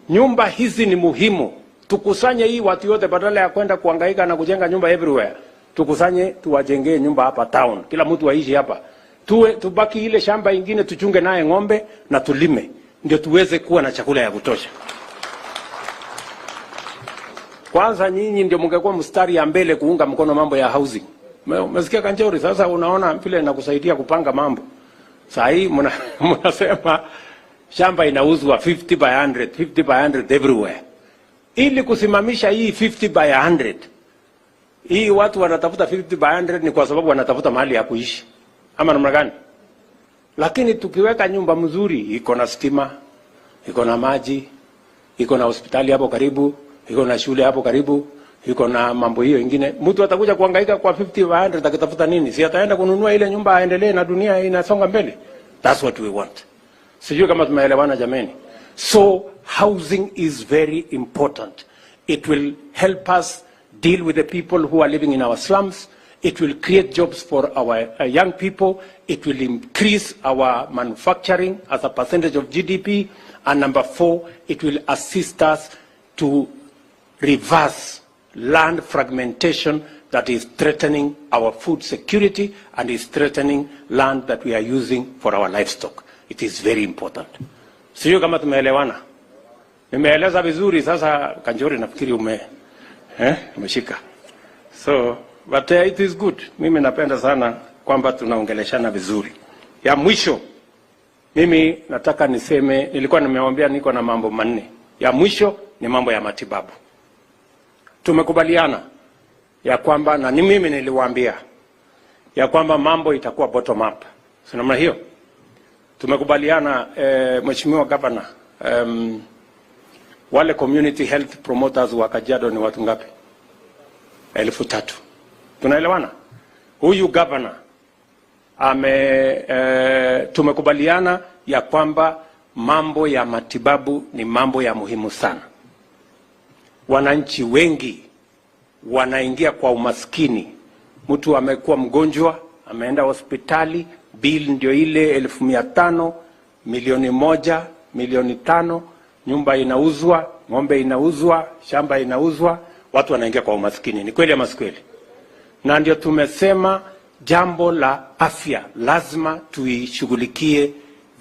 Nyumba hizi ni muhimu. Tukusanye hii watu yote, badala ya kwenda kuhangaika na kujenga nyumba everywhere. Tukusanye tuwajengee nyumba hapa town, kila mtu aishi hapa, tuwe tubaki ile shamba ingine tuchunge naye ng'ombe na tulime, ndio tuweze kuwa na chakula ya kutosha. Kwanza nyinyi ndio mngekuwa mstari ya mbele kuunga mkono mambo ya housing. Umesikia Kanjori? Sasa unaona vile nakusaidia kupanga mambo. Saa hii mnasema shamba inauzwa 50 by 100, 50 by 100 everywhere. Ili kusimamisha hii 50 by 100, hii watu wanatafuta 50 by 100 ni kwa sababu wanatafuta mahali ya kuishi, ama namna gani? Lakini tukiweka nyumba mzuri, iko na stima, iko na maji, iko na hospitali hapo karibu, iko na shule hapo karibu, iko na mambo hiyo ingine, mtu atakuja kuhangaika kwa 50 by 100 akitafuta nini? Si ataenda kununua ile nyumba aendelee na dunia inasonga mbele. That's what we want. Sijui kama tumeelewana, jameni. So housing is very important. It will help us deal with the people who are living in our slums. It will create jobs for our young people. It will increase our manufacturing as a percentage of GDP. And number four, it will assist us to reverse land fragmentation that is threatening our food security and is threatening land that we are using for our livestock. It is very important. Sijui kama tumeelewana. Nimeeleza vizuri sasa. Kanjori, nafikiri umeshika. So, but it is good. Mimi napenda sana kwamba tunaongeleshana vizuri. Ya mwisho, mimi nataka niseme, nilikuwa nimewaambia niko na mambo manne. Ya mwisho ni mambo ya matibabu. Tumekubaliana ya kwamba, na ni mimi niliwaambia ya kwamba mambo itakuwa bottom up, si namna hiyo? Tumekubaliana, Mheshimiwa Governor, wale community health promoters wa Kajiado ni watu ngapi? 3,000. Tunaelewana? Huyu governor tumekubaliana ya kwamba mambo ya matibabu ni mambo ya muhimu sana. Wananchi wengi wanaingia kwa umaskini. Mtu amekuwa mgonjwa, ameenda hospitali, bill ndio ile 500,000, 1,000,000, 5,000,000, nyumba inauzwa, ng'ombe inauzwa, shamba inauzwa, watu wanaingia kwa umaskini. Ni kweli ama si kweli? Na ndio tumesema jambo la afya lazima tuishughulikie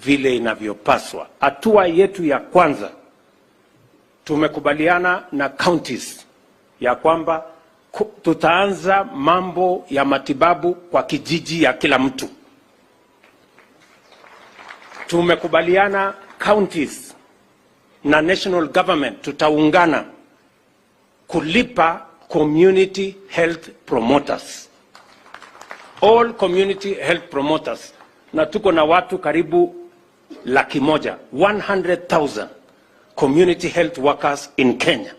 vile inavyopaswa. Hatua yetu ya kwanza, tumekubaliana na counties ya kwamba tutaanza mambo ya matibabu kwa kijiji ya kila mtu. Tumekubaliana counties na national government tutaungana kulipa community health promoters, all community health promoters, na tuko na watu karibu 100,000, 100,000 community health workers in Kenya.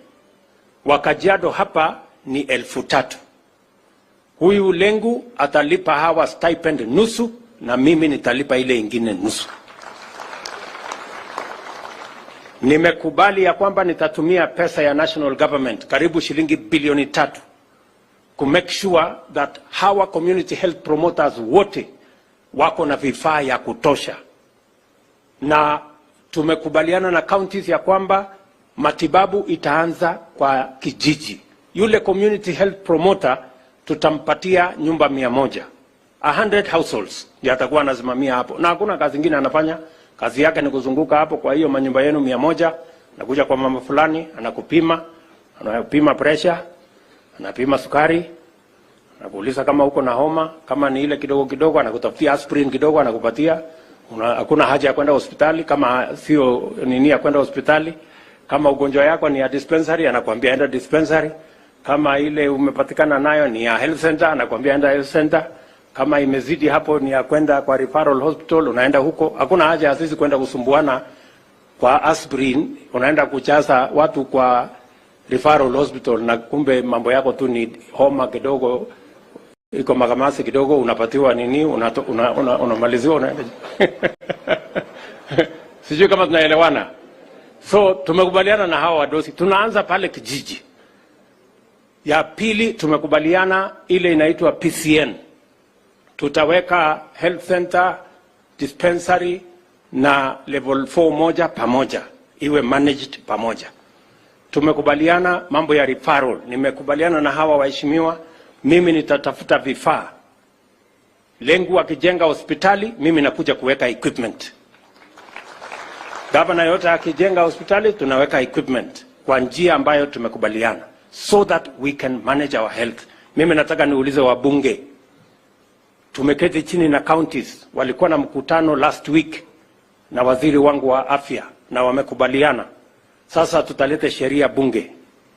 Wa Kajiado hapa ni 3,000. Huyu Lenku atalipa hawa stipend nusu na mimi nitalipa ile ingine nusu. Nimekubali ya kwamba nitatumia pesa ya national government karibu shilingi bilioni 3 ku make sure that hawa community health promoters wote wako na vifaa ya kutosha, na tumekubaliana na counties ya kwamba matibabu itaanza kwa kijiji. Yule community health promoter tutampatia nyumba 100, 100 households ndiye atakuwa anasimamia hapo, na hakuna kazi ingine anafanya. Kazi yake ni kuzunguka hapo kwa hiyo manyumba yenu 100, anakuja kwa mama fulani, anakupima, anapima pressure, anapima sukari, anakuuliza kama uko na homa, kama ni ile kidogo kidogo, anakutafutia aspirin kidogo, anakupatia. Hakuna haja ya kwenda hospitali kama sio nini ya kwenda hospitali. Kama ugonjwa yako ni ya dispensary, anakuambia enda dispensary. Kama ile umepatikana nayo ni ya health center, anakuambia enda health center. Kama imezidi hapo ni ya kwenda kwa referral hospital, unaenda huko. Hakuna haja ya sisi kwenda kusumbuana kwa aspirin, unaenda kujaza watu kwa referral hospital na kumbe mambo yako tu ni homa kidogo, iko makamasi kidogo, unapatiwa nini, unamaliziwa, unaenda. Sijui kama tunaelewana. So tumekubaliana na hawa wadosi, tunaanza pale kijiji. Ya pili tumekubaliana ile inaitwa PCN, tutaweka health center, dispensary na level 4 moja pamoja, iwe managed pamoja. Tumekubaliana mambo ya referral, nimekubaliana na hawa waheshimiwa, mimi nitatafuta vifaa. Lengu akijenga hospitali, mimi nakuja kuweka equipment. Gavana yote akijenga hospitali, tunaweka equipment kwa njia ambayo tumekubaliana, so that we can manage our health. Mimi nataka niulize wabunge, tumeketi chini na counties, walikuwa na mkutano last week na waziri wangu wa afya na wamekubaliana. Sasa tutaleta sheria bunge.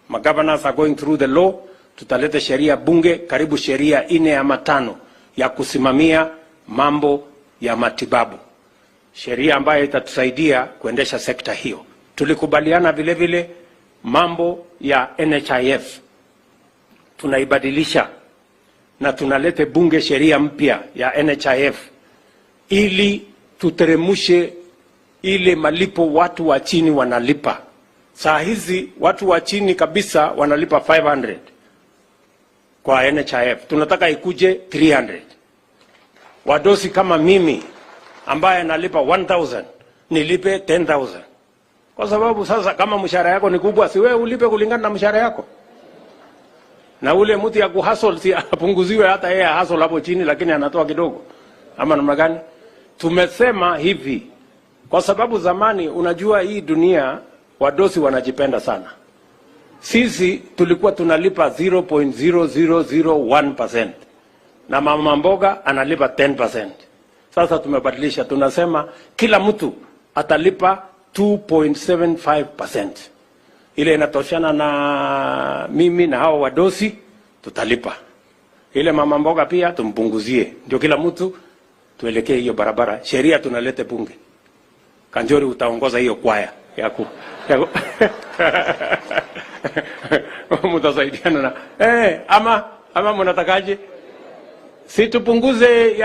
Magovernors are going through the law. Tutaleta sheria bunge, karibu sheria nne ama tano ya kusimamia mambo ya matibabu, sheria ambayo itatusaidia kuendesha sekta hiyo. Tulikubaliana vile vile mambo ya NHIF tunaibadilisha na tunalete bunge sheria mpya ya NHIF ili tuteremushe ile malipo watu wa chini wanalipa. Saa hizi watu wa chini kabisa wanalipa 500 kwa NHIF, tunataka ikuje 300. Wadosi kama mimi ambaye nalipa 1000 nilipe 10,000, kwa sababu sasa kama mshahara yako ni kubwa, si wewe ulipe kulingana na mshahara yako, na ule mtu ya kuhustle si apunguziwe hata yeye hustle hapo chini, lakini anatoa kidogo, ama namna gani? Tumesema hivi kwa sababu zamani, unajua hii dunia wadosi wanajipenda sana. Sisi tulikuwa tunalipa 0.0001% na mama mboga analipa 10%. Sasa tumebadilisha, tunasema kila mtu atalipa 2.75%. Ile inatoshana na mimi na hao wadosi tutalipa. Ile mama mboga pia tumpunguzie, ndio kila mtu tuelekee hiyo barabara. Sheria tunalete bunge. Kanjori, utaongoza hiyo kwaya ya ku mtasaidiana na ama mnatakaje? Si tupunguze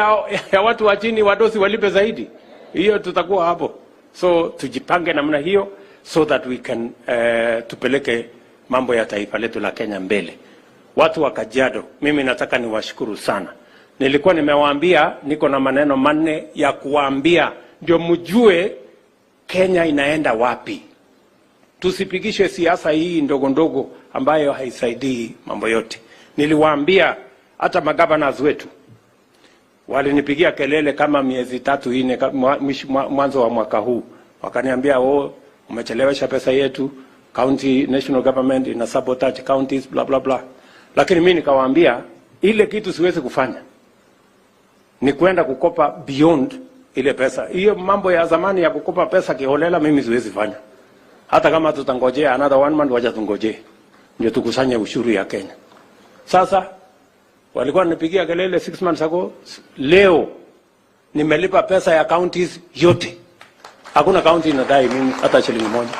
ya watu wa chini, wadosi walipe zaidi, hiyo tutakuwa hapo. So tujipange namna hiyo so that we can tupeleke mambo ya taifa letu la Kenya mbele. Watu wa Kajiado, mimi nataka niwashukuru sana. Nilikuwa nimewaambia niko na maneno manne ya kuwaambia ndio mjue Kenya inaenda wapi. Tusipigishe siasa hii ndogo ndogo ambayo haisaidii mambo yote. Niliwaambia hata magavana wetu walinipigia kelele kama miezi 3, 4 mwanzo wa mwaka huu, wakaniambia, "Oh, umechelewesha pesa yetu, county national government ina sabotage counties, bla bla bla." Lakini mimi nikawaambia ile kitu siwezi kufanya ni kwenda kukopa beyond ile pesa. Hiyo mambo ya zamani ya kukopa pesa kiholela, mimi siwezi fanya. Hata kama tutangojea another one month, wacha tungojee ndio tukusanye ushuru ya Kenya. Sasa walikuwa wananipigia kelele 6 months ago. Leo nimelipa pesa ya counties yote, hakuna county inadai mimi hata shilingi moja.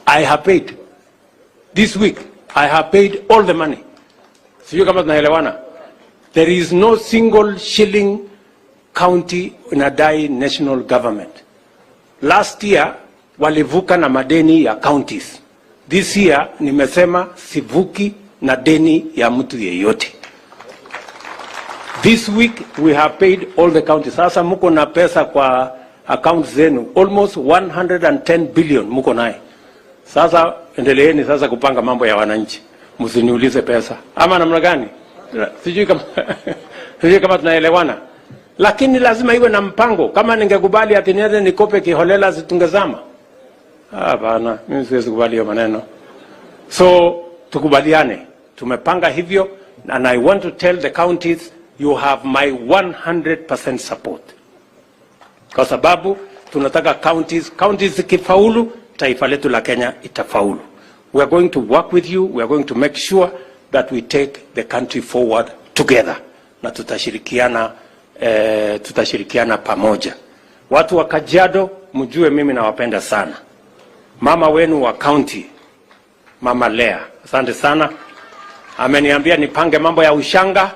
I have paid this week, I have paid all the money. Sijui kama tunaelewana. There is no single shilling county inadai national government. Last year walivuka na madeni ya counties. This year nimesema sivuki na deni ya mtu yeyote. This week we have paid all the counties. Sasa muko na pesa kwa account zenu almost 110 billion muko naye. Sasa endeleeni sasa kupanga mambo ya wananchi, msiniulize pesa ama namna gani? Sijui kama tunaelewana, lakini lazima iwe na mpango. Kama ningekubali ati niende nikope kiholela, si tungezama? Hapana, mimi siwezi kubali hiyo maneno. So tukubaliane, tumepanga hivyo, and I want to tell the counties, you have my 100% support, kwa sababu tunataka counties zikifaulu, taifa letu la Kenya itafaulu. We are going to work with you, we are going to make sure that we take the country forward together, na tutashirikiana pamoja. Watu wa Kajiado, mjue mimi nawapenda sana. Mama wenu wa county Mama Lea, asante sana. Ameniambia nipange mambo ya ushanga.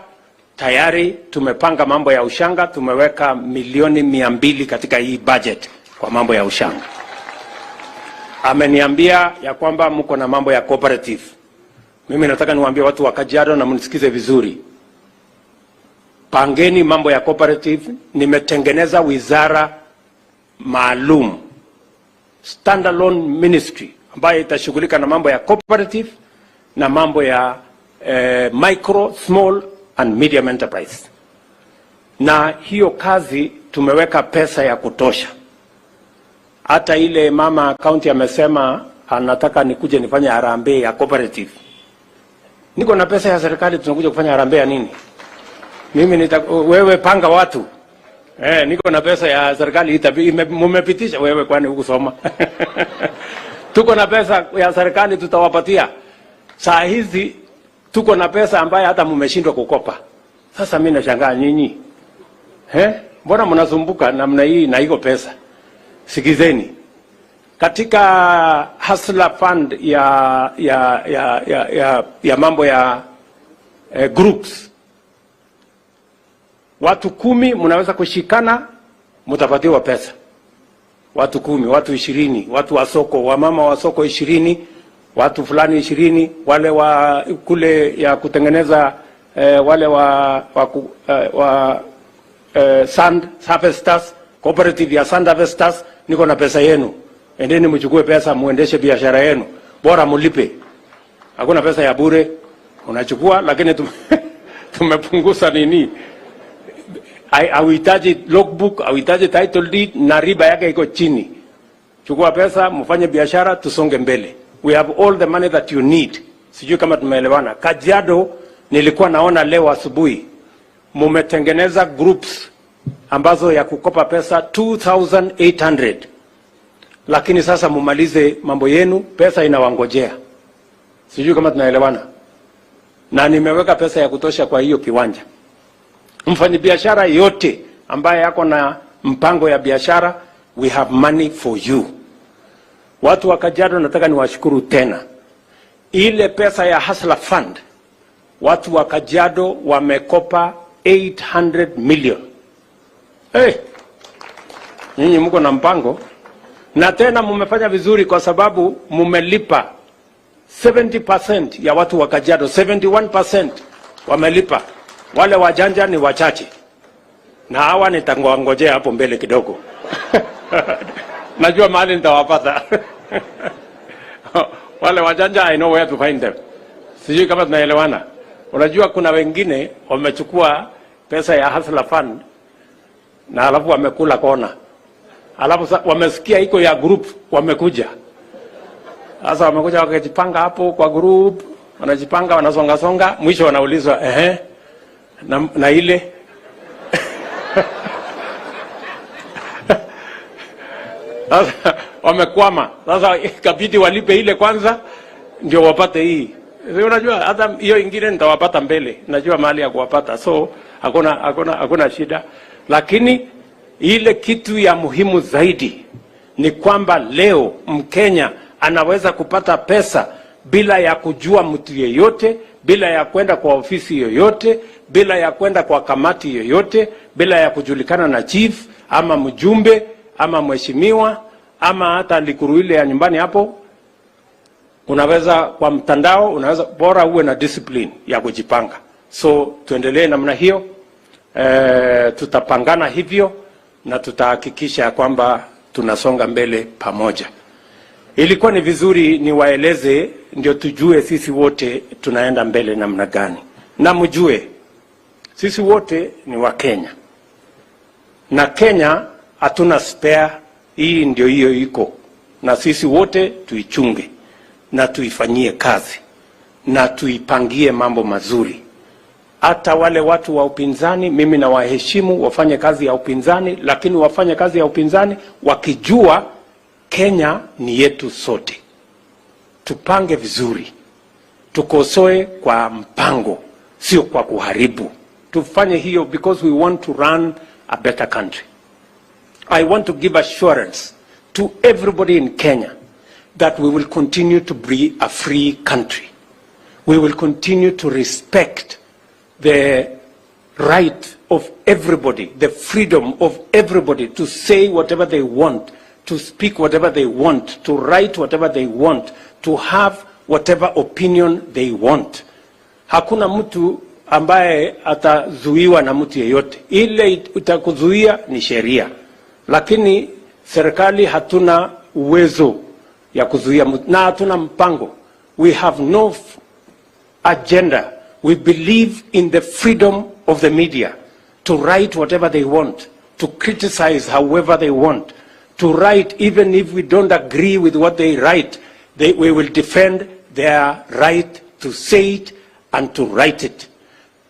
Tayari tumepanga mambo ya ushanga, tumeweka milioni 200 katika hii budget kwa mambo ya ushanga. Ameniambia ya kwamba mko na mambo ya cooperative. Mimi nataka niwaambie watu wa Kajiado na mnisikize vizuri. Pangeni mambo ya cooperative. Nimetengeneza wizara maalum, standalone ministry ambayo itashughulika na mambo ya cooperative na mambo ya micro, small and medium enterprise. Na hiyo kazi tumeweka pesa ya kutosha. Hata ile mama county amesema anataka nikuje nifanye harambee ya cooperative. Niko na pesa ya serikali, tunakuja kufanya harambee ya nini? Mimi wewe panga watu. Niko na pesa ya serikali, mumepitisha wewe, kwani hukusoma? Tuko na pesa ya serikali tutawapatia. Saa hizi tuko na pesa ambayo hata mumeshindwa kukopa. Sasa mimi nashangaa nyinyi. Eh? Mbona mnasumbuka namna hii na iko pesa? Sikizeni. Katika Hustler Fund ya mambo ya groups, watu 10 mnaweza kushikana, mtapatiwa pesa. Watu 10, watu 20, watu wa soko, wamama wa soko 20, watu fulani 20, wale wa kule ya kutengeneza wale wa sand harvesters, cooperative ya sand harvesters, niko na pesa yenu. Endeni mchukue pesa muendeshe biashara yenu, bora mulipe. Hakuna pesa ya bure, unachukua, lakini tumepunguza nini, hauhitaji logbook, hauhitaji title deed na riba yake iko chini. Chukua pesa mfanye biashara, tusonge mbele. We have all the money that you need. Sijui kama tumeelewana. Kajiado nilikuwa naona leo asubuhi mumetengeneza groups ambazo ya kukopa pesa 2800, lakini sasa mumalize mambo yenu, pesa inawangojea. Sijui kama tunaelewana. Na nimeweka pesa ya kutosha kwa hiyo kiwanja. Mfanyabiashara yote ambaye ako na mpango ya biashara, we have money for you. Watu wa Kajiado nataka niwashukuru tena. Ile pesa ya Hustler Fund, watu wa Kajiado wamekopa 800 million. Hey, nyinyi mko na mpango na tena mumefanya vizuri kwa sababu mumelipa 70% ya watu wa Kajiado, 71% wamelipa. Wale wajanja ni wachache, na hawa nitangojea hapo mbele kidogo. Najua mahali nitawapata. Wale wajanja, I know where to find them. Sijui kama tunaelewana. Unajua kuna wengine wamechukua pesa ya Hustler Fund na alafu wamekula kona, alafu wamesikia iko ya group, wamekuja sasa, wamekuja wakajipanga hapo kwa group, wanajipanga, wanasonga songa, mwisho wanaulizwa, "Ehe, na ile?" Sasa wamekwama. Sasa ikabidi walipe ile kwanza ndio wapate hii. Si unajua hata hiyo ingine nitawapata mbele, najua mahali ya kuwapata, so hakuna shida. Lakini ile kitu ya muhimu zaidi ni kwamba leo Mkenya anaweza kupata pesa bila ya kujua mtu yeyote, bila ya kwenda kwa ofisi yoyote, bila ya kwenda kwa kamati yoyote, bila ya kujulikana na chief ama mjumbe ama mheshimiwa ama hata likuru ile ya nyumbani hapo. Unaweza kwa mtandao, unaweza, bora uwe na discipline ya kujipanga. So tuendelee namna hiyo, tutapangana hivyo na tutahakikisha ya kwamba tunasonga mbele pamoja. Ilikuwa ni vizuri niwaeleze ndio tujue sisi wote tunaenda mbele namna gani, na mjue sisi wote ni wa Kenya na Kenya hatuna spare. Hii ndio hiyo iko na sisi wote tuichunge na tuifanyie kazi na tuipangie mambo mazuri. Hata wale watu wa upinzani, mimi nawaheshimu, wafanye kazi ya upinzani, lakini wafanye kazi ya upinzani wakijua Kenya ni yetu sote. Tupange vizuri, tukosoe kwa mpango, sio kwa kuharibu. Tufanye hiyo because we want to run a better country. I want to give assurance to everybody in Kenya that we will continue to be a free country. We will continue to respect the right of everybody, the freedom of everybody to say whatever they want, to speak whatever they want, to write whatever they want, to have whatever opinion they want. Hakuna mtu ambaye atazuiwa na mtu yeyote. Ile itakuzuia ni sheria, lakini serikali hatuna uwezo ya kuzuia mtu na hatuna mpango. We have no agenda. We believe in the freedom of the media to write whatever they want, to criticize however they want, to write even if we don't agree with what they write. We will defend their right to say it and to write it.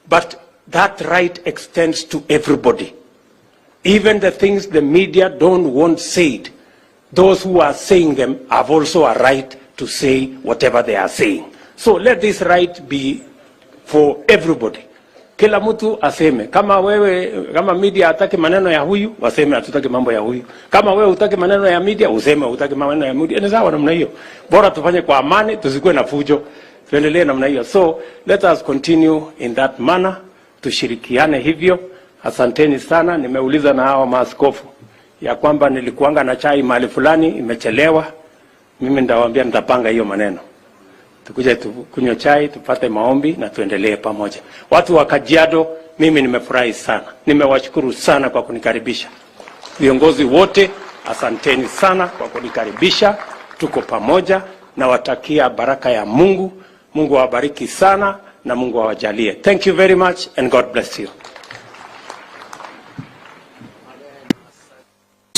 But that right extends to everybody. Even the things the media don't want said, those who are saying them have also a right to say whatever they are saying. So let this right be for everybody. Kila mtu aseme. Kama wewe, kama media hataki maneno ya huyu, waseme hatutaki mambo ya huyu. Kama wewe hutaki maneno ya media, useme hutaki maneno ya media. Ni sawa namna hiyo. Bora tufanye kwa amani, tusikuwe na fujo. Tuendelee namna hiyo. So let us continue in that manner. Tushirikiane hivyo. Asanteni sana. Nimeuliza na hawa maaskofu ya kwamba nilikuanga na chai mahali fulani imechelewa. Mimi nitawaambia nitapanga hiyo maneno, tukuje tukunywe chai, tupate maombi na tuendelee pamoja. Watu wa Kajiado, mimi nimefurahi sana, nimewashukuru sana kwa kunikaribisha. Viongozi wote, asanteni sana kwa kunikaribisha. Tuko pamoja, nawatakia baraka ya Mungu. Mungu awabariki sana na Mungu awajalie. Thank you very much and God bless you.